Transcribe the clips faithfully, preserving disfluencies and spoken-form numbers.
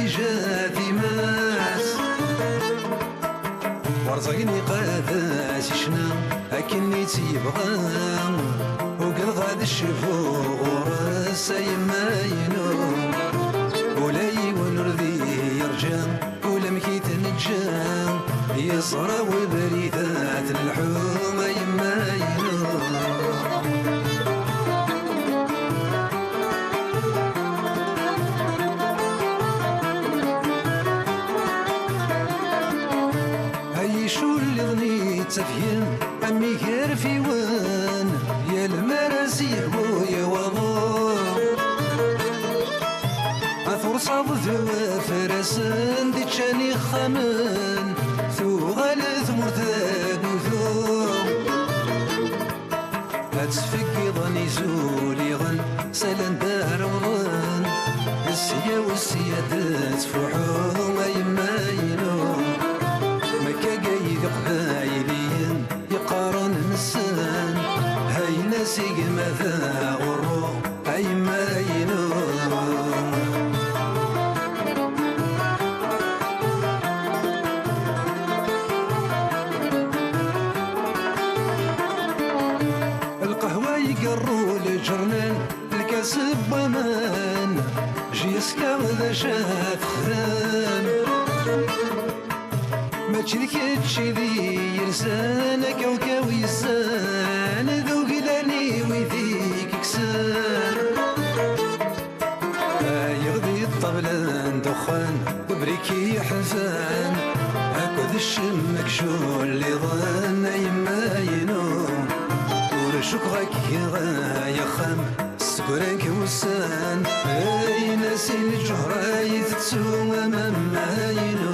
Ija timas. Werẓagen iqad-as icna akken i tt-yebɣa. Ugadeɣ ad cbuɣ ɣur-s a yemma-inu. Ula yiwen ur d-yerǧa, ulamek i t-neǧǧa. Yeẓra webrid ad t-nelḥu a yemma-inu. Ay iculliḍen ittafgen am igerfiwen, yal mi ara s-yehwu waḍu. A tursaḍ d wafrasen d-iččan ixxamen, tuɣal tmurt d agudu. Ad tfeggiḍen izuliɣen, s alanda ara wḍen. Sya u sya d ttfuḥu a yemma-inu. Makkaga i d iqbayliyen yeqqaren nessen, hayna s igma d aɣurru a yemma-inu. Lqahwa igerru leǧernan, lkas n waman, jiska d acu ad texdem. Mačči d kečč i d yersan, akawkaw yezzan, d uglan i wid i k-ikksen. Ayeɣ di ṭṭabla n ddexxan, ubrik yeḥzan, akked ccem akjul iḍan a yemma-inu. Ur cukkeɣ ad k-giɣ ay axxam, seg urank wussan, ayen asin lǧuhra yetettu a mamma-inu.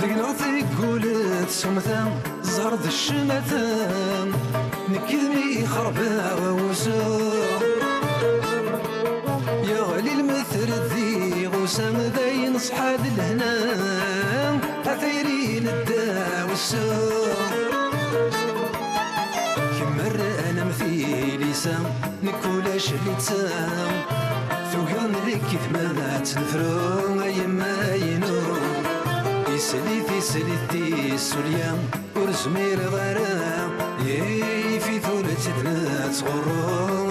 Deg-neɣ teggul tsumta, ẓẓher d ccmata, nekk d mi ixerbeɣ wusu. Yeɣli lmetred di ɣusa, d ayen ṣṣeḥa d lehna, a tayri n ddaɛwessu. Kemm rran am tilisa, nekk ulac litta. Tugiḍ n lekdeb ma ad tt-nefru a yemma-inu. Islit, islit tissulya, ur zmireɣ ara. Yif-it ur tt-id-nettɣurru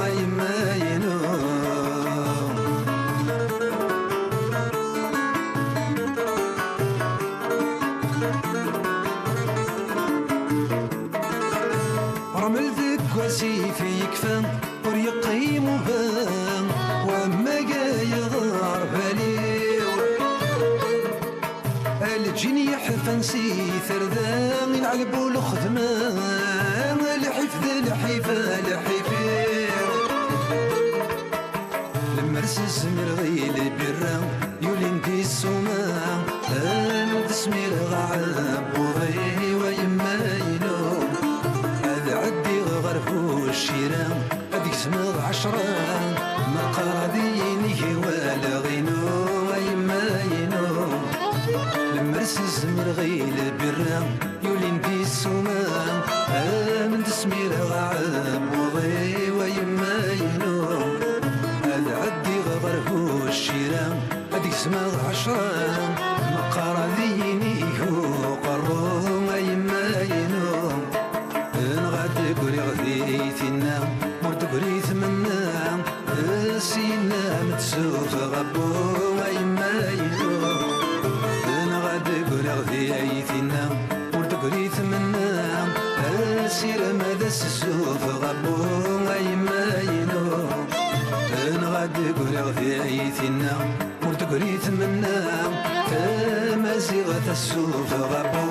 a yemma-inu. Rmel deg wasif yekfa, ur yeqqim uba, wamma ga yeɣreb-ali-w. A lǧin yeḥfan si terda, inɛel bu lxedma, lḥif d lḥif, a lḥif-iw. Lemmer s-smireɣ i lbirra yulin di ssuma, am d-smireɣ aɛebbuḍ-iw a yemma-inu. Ad ɛeddiɣ ɣer Bucira, ad gezmeɣ ɛecra, meqqar ad iyi-inig walaɣ-inu a yemma-inu. Lemmer s-zmireɣ i lbirra yulin di ssuma, am d-smireɣ aɛebbuḍ-iw a yemma-inu. Ad ɛeddiɣ ɣer Bucira, ad gezmeɣ ɛecra, meqqar ad iyi-inig uqerru a yemma-inu. Nɣa d-guriɣ di tinna, ur d-guri tmenna, s yinna m-tsuffeɣ abbu a yemma-inu. Nɣa d-guriɣ di aytinna, ur d-guri tmenna, asirem ad as-ssuffeɣ abbu a yemma-inu. Nɣa d-guriɣ di aytinna, ur d-guri tmenna, tamaziɣt ad as-ssuffeɣ abbu.